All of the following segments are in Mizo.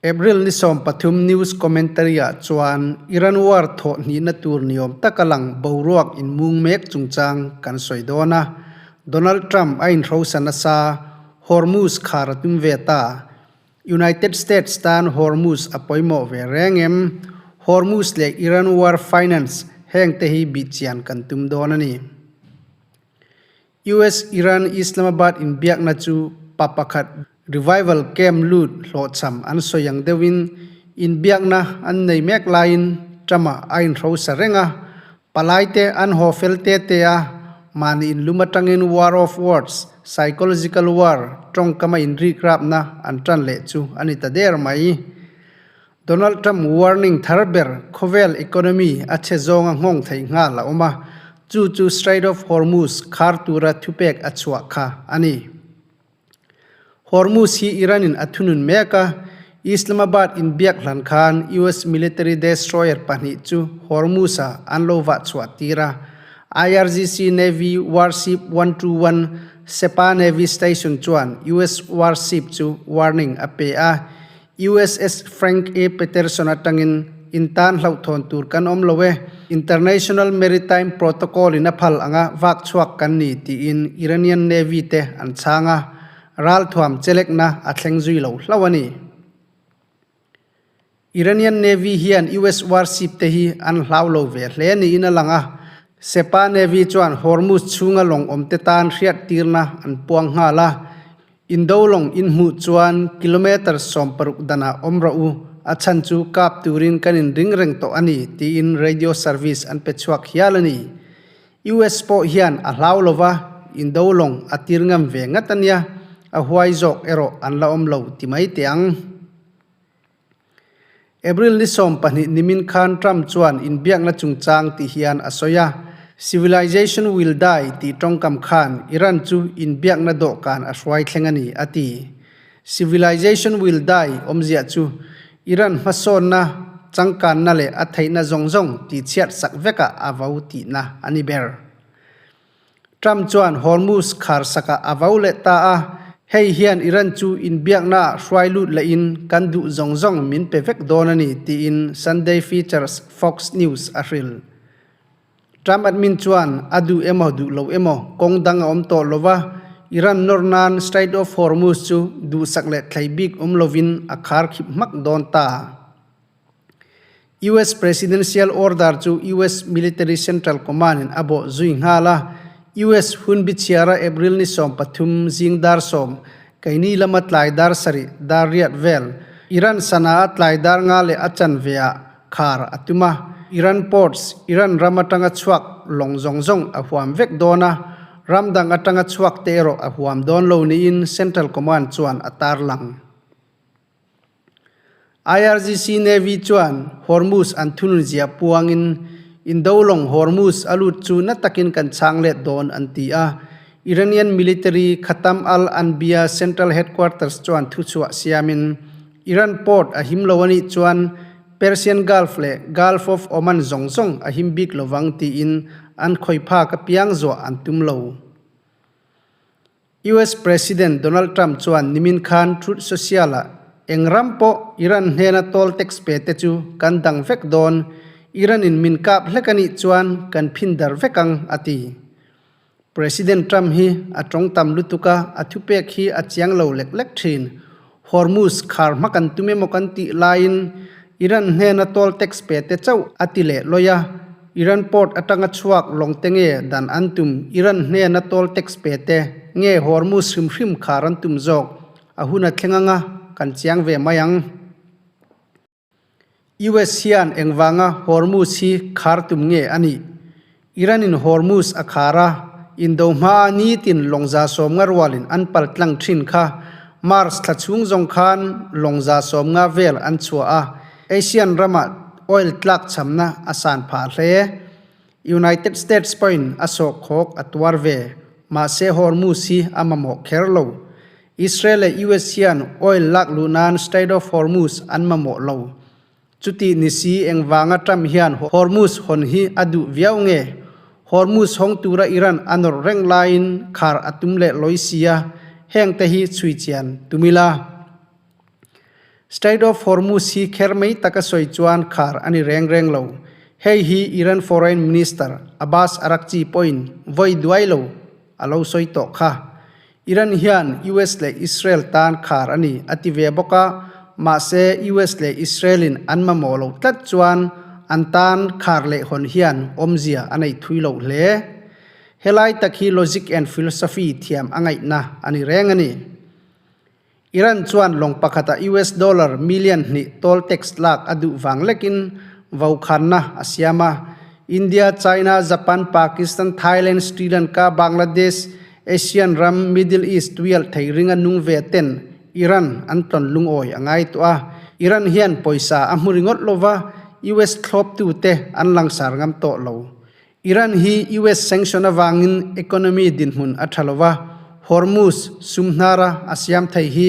April ni 13 news commentary-ah chuan Iran war thawh hnihna tur niawm taka lang boruak inmung mek chungchang kan sawi dawn a. Donald Trump a inhrosa nasa, Hormuz khar a tum ve ta. United States tan Hormuz a pawimawh ve reng em? Hormuz leh Iran war finance heng te hi bihchian kan tum dawn a ni. US-Iran Islamabad inbiakna chu pa pakhat revival camp lut hlawhchham an sawi ang deuhin inbiakna an nei mek laiin Trump-a a inhrosa reng a, palaite an haw fel te te a, mahni inlum atangin war of words, psychological war, tawngkama inrikrapna an tan leh chu a ni ta der mai. Donald Trump warning thar ber khawvel economy a chhe zawnga nghawng theih nghal a awm a, chu chu Strait of Hormuz khar tura thupek a chhuah kha a ni. Hormuz hi Iran in a thunun mek a, Islamabad inbiak hlan khan US military destroyer pahnih chu Hormuz-a an lo vah chhuah tir a, IRGC Navy warship 121 Sepah Navy Station chuan US warship chu warning a pe a, USS Frank A. Peterson atangin intan hlauhthawn tur kan awm lo e, International Maritime Protocol in a phal anga vak chhuak kan ni tiin Iranian Navy te an chhang a, ralthuam chelekna a thleng zui lo hlauh a ni. Iranian Navy hian US warship te hi an hlau lo ve hle niin a lang a, Sepah Navy chuan Hormuz chhunga lawng awm te tan hriattirna an puang nghal a, Indo lawng in hmuh chuan kilometre 60 danah awm rawh u, a chhan chu kap turin kan inring reng tawh a ni, tiin radio service an pe chhuak hial a ni. US pawh hian a hlau lo va, Indo lawng a tir ngam ve ngat a nia, a huai zawk erawh an la awm lo ti mai teh ang. April ni 12 nimin khan Trump chuan inbiakna chungchang ti hian a sawi a, Civilization will die tih tawngkam khan Iran chu inbiakna dawhkan a hruai thleng a ni, a ti. Civilization will die awmzia chu Iran hmasawnna, changkanna leh a theihna zawng zawng tihchhiat sak vekah a vo tihna a ni ber. Trump chuan Hormuz khar sakah a vo leh ta a, hei hian Iran chu inbiaknaah hruai lut lehin kan duh zawng zawng min pe vek dawn a ni tiin Sunday Features Fox News a hrilh. Trump admin chuan a duh emaw duh lo emaw kawng dang a awm tawh lo va, Iran nawr nan Strait of Hormuz chu duhsak leh thlei bik awm lovin a khar khip hmak dawn ta. US Presidential Order chu US Military Central Command in a bawh zui nghal a, US hun bichhiara April ni 13 zing dar 10, keini lama tlai dar 7 dar riat vel, Iran sana a tlai dar nga leh a chanve ah khar a tum a, Iran ports, Iran ram atanga chhuak lawng zawng zawng a huam vek dawn a, ram dang atanga chhuak te erawh a huam dawn lo niin Central Command chuan a tarlang. IRGC Navy chuan Hormuz an thunun zia puangin Indo lawng Hormuz a lut chu na takin kan chhang let dawn an ti a. Iranian military Khatam al-Anbiya Central Headquarters chuan thuchhuah siamin Iran port a him lo a nih chuan Persian Gulf leh Gulf of Oman zawng zawng a him bik lovang tiin an khawi phak apiang zuah an tum lo. US President Donald Trump chuan nimin khan Truth Social-ah eng ram pawh Iran hnena toll tax pe te chu kan dang vek dawn, Iran-in min kap hlek a nih chuan kan phin dar vek ang, a ti. President Trump hi a tawng tam lutuk a, a thupek hi a chiang lo lek lek thin. Hormuz khar hma kan tum emaw kan tih laiin Iran hnena toll tax pe te chauh a ti leh lawi a, Iran port atanga chhuak lawng te nge dan an tum Iran hnena toll tax pe te nge Hormuz hrim hrim khar an tum zawk a hun a thleng anga kan chiang ve mai ang. US hian engvanga Hormuz hi khar tum nge a nih? Iran in Hormuz a khar a, indo hmaa nitin lawng 150 rualin an pal tlang thin kha March thla chhung zawng khan lawng 150 vel an chhuah a, Asian ramah oil tlak chhamna a san phah hle. United States pawhin a sawhkhawk a tuar ve, mahse Hormuz hi a mamawh kher lo. Israel leh US hian oil lak luh nan Strait of Hormuz an mamawh lo. Chuti ni si engvanga Trump hian Hormuz hawn hi a duh viau nge? Hormuz hawng tura Iran a nawrh reng laiin khar a tum leh lawi sia, heng te hi chhui chian tum ila. Strait of Hormuz hi kher mai taka sawi chuan khar a ni reng reng lo. Hei hi Iran Foreign Minister Abbas Araghchi pawhin vawi duai lo a lo sawi tawh kha. Iran hian US leh Israel tan khar a ni a ti ve bawk a, mahse US leh Israel-in an mamawh loh tlat chuan an tan khar leh hawn hian awmzia a nei thui loh hle. Helai tak hi logic and philosophy thiam a ngaihna a ni reng a ni. Iran chuan lawng pakhata US dollar million hnih toll tax lak a duh vang lekin vokhanna a siam a. India, China, Japan, Pakistan, Thailand, Sri Lanka, Bangladesh, Asian ram, Middle East tuialh thei ringa nung ve ten Iran an tlawn lungawi a ngai tawh a. Iran hian pawisa a hmu ringawt lova US thlawptute an langsar ngam tawh lo. Iran hi US sanction avangin economy dinhmun a tha lova, Hormuz sumhnara a siam thei hi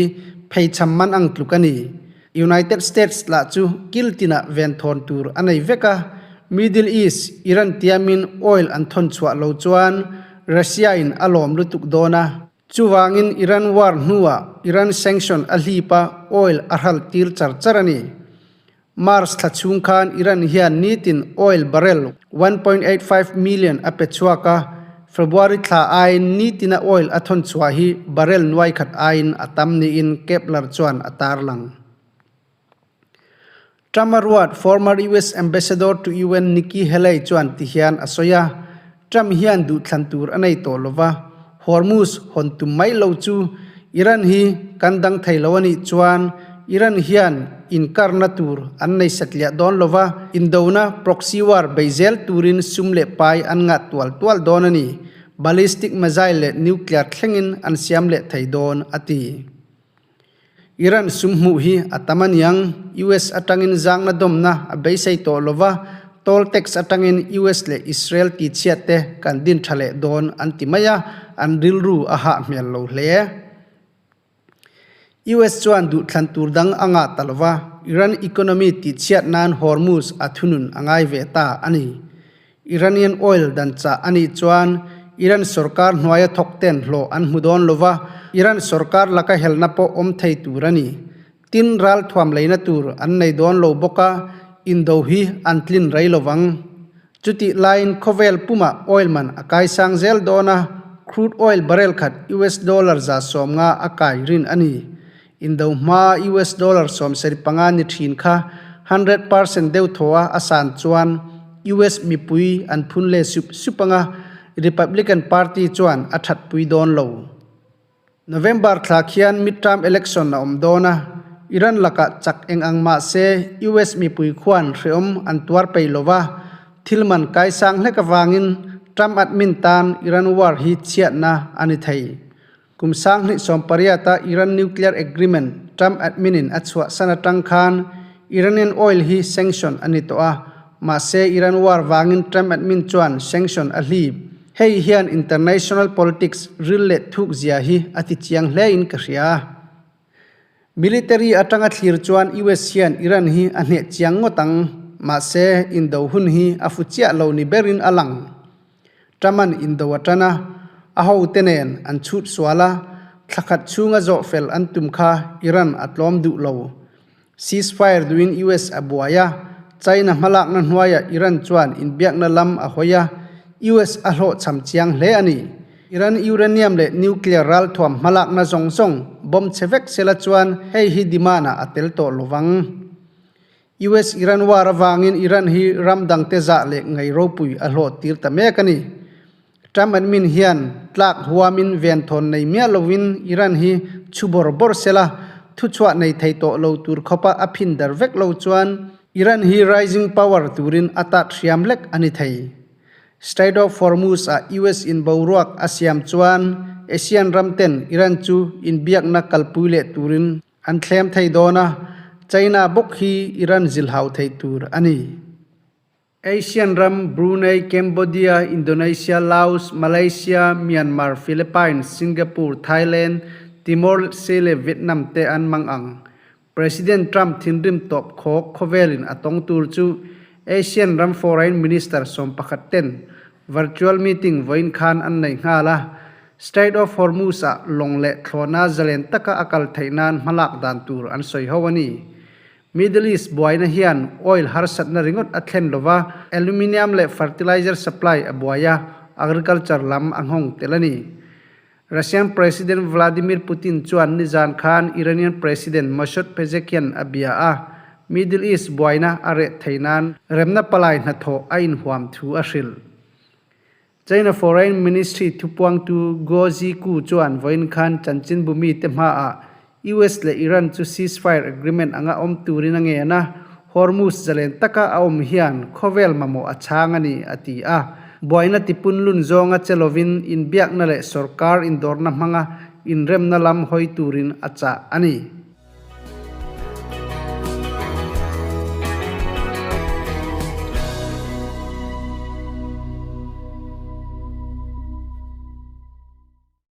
pheichham man ang tluk a ni. United States lah chu kil tinah venthawn tur a nei vek a, Middle East, Iran tiamin oil an thawn chhuah lo chuan Russia in a lawm lutuk dawn a. Chuvangin Iran war hnuah Iran sanction a hlip a, oil a hral tir char char a ni. March thla chhung khan Iran hian nitin oil barrel 1.85 million a pe chhuak a, February thla aiin nitina oil a thawn chhuah hi barrel nuai khat aiin a tam niin Kepler chuan a tarlang. Trump a ruat former US Ambassador to UN Nikki Haley chuan ti hian a sawi a, Trump hian duhthlan tur a nei tawh lova, Hormuz hawn tum mai lo chu Iran hi kan dang thei lo a nih chuan Iran hian inkarna tur an nei satliah dawn lova, indona proxy war bei zel turin sum leh pai an ngah tual tual dawn a ni. Ballistic missile leh nuclear thlengin an siam leh thei dawn, a ti. Iran sum hmuh hi a tam a niang, US atangin zangna dawmna a beisei tawh lova, toll tax atangin US leh Israel tichhiat te kan din tha leh dawn an ti mai a, an rilru a hah hmel lo hle. US chuan duhthlan tur dang a ngah ta lova, Iran economy tichhiat nan Hormuz a thunun a ngai ve ta a ni. Iranian oil dan chah a nih chuan Iran sorkar hnuaia thawk ten hlawh an hmu dawn lo va, Iran sorkar laka helna pawh awm thei tur a ni. Tin, ral thuam leina tur an nei dawn lo bawk a, indo hi an tlin rei lo vang. Chutih laiin khawvel pumah oil man a kaisang zel dawn a, crude oil barrel khat US dollar 150 a kai rin a ni. Indo hma US dollar 75 ni thin kha 100% deuh thaw a a san chuan US mipui an phun leh sup sup anga Republican Party chuan a thatpui dawn lo. November thla khian midterm election a awm dawn a, Iran lakah chak eng ang mah se US mipui khuan hreawm an tuar peih lo va, thil man kaisang hlek avangin Trump admin tan Iran war hi chhiatna a ni thei. Kum 2018-a Iran nuclear agreement Trump admin-in a chhuahsan atang khan Iranian oil hi sanction a ni tawh a, mahse Iran war vangin Trump admin chuan sanction a hlip. Hei hian international politics ril leh thuk zia hi a ti chiang hlein ka hria. Military atanga thlir chuan US hian Iran hi a hneh chiang ngawt ang, mahse indo hun hi a fu chiah lo ni berin a lang. Truman indo a tan a, a hote nen an chhut sual a, thla khat chhunga zawh fel an tum kha Iran a tlawm duh lo. Ceasefire duhin US a buai a, China hmalakna hnuaiah Iran chuan inbiakna lam a hawi a, US a hlawhchham chiang hle a ni. Iran uranium leh nuclear ralthuam hmalakna zawng zawng bomb chhe vek sela chuan hei hi demand-ah a tel tawh lovang. US-Iran war avangin Iran hi ram dangte zah leh ngaih ropui a hlawh tir ta mek a ni. Trump admin hian tlak huamin venthawn nei miah lovin Iran hi chhu bawr bawr sela, thuchhuah nei thei tawh lo tur khawpa a phin dar vek lo chuan Iran hi rising power turin a tat hriam lek a ni thei. Strait of Hormuz ah US in boruak a siam chuan Asian ram ten Iran chu inbiakna kalpui leh turin An thlem thei dawn a, China bawk hi Iran zilhau thei tur a ni. Asian ram Brunei, Cambodia, Indonesia, Laos, Malaysia, Myanmar, Philippines, Singapore, Thailand, Timor-Leste leh Vietnam te an mang ang. President Trump thinrim tawp khawk khawvelin a tawng tur chu Asian ram Foreign Minister 11 ten virtual meeting vawiin khan an nei nghal a, Strait of Hormuz-ah lawng leh thlawhna zalen taka a kal theih nan hmalak dan tur an sawi ho a ni. Middle East buaina hian oil harsatna ringawt a thlen lova, aluminium leh fertilizer supply a buai a, agriculture lam a nghawng tel a ni. Russian President Vladimir Putin chuan nizan khan Iranian President Masoud Pezeshkian a bia a, Middle East buaina a reh thei nan remna palai hnathawh a inhuam thu a hrilh. China Foreign Ministry thupuangtu Guo Ziku chuan vawiin khan chanchinbu mite hmaah US leh Iran chu ceasefire agreement anga awm turin a ngen a, Hormuz zalen taka a awm hian khawvel mamawh a chhang a ni, a ti a. Buaina tipun lun zawnga che lovin inbiakna leh sorkar indawrna hmanga inremna lam hawi turin a chah a ni.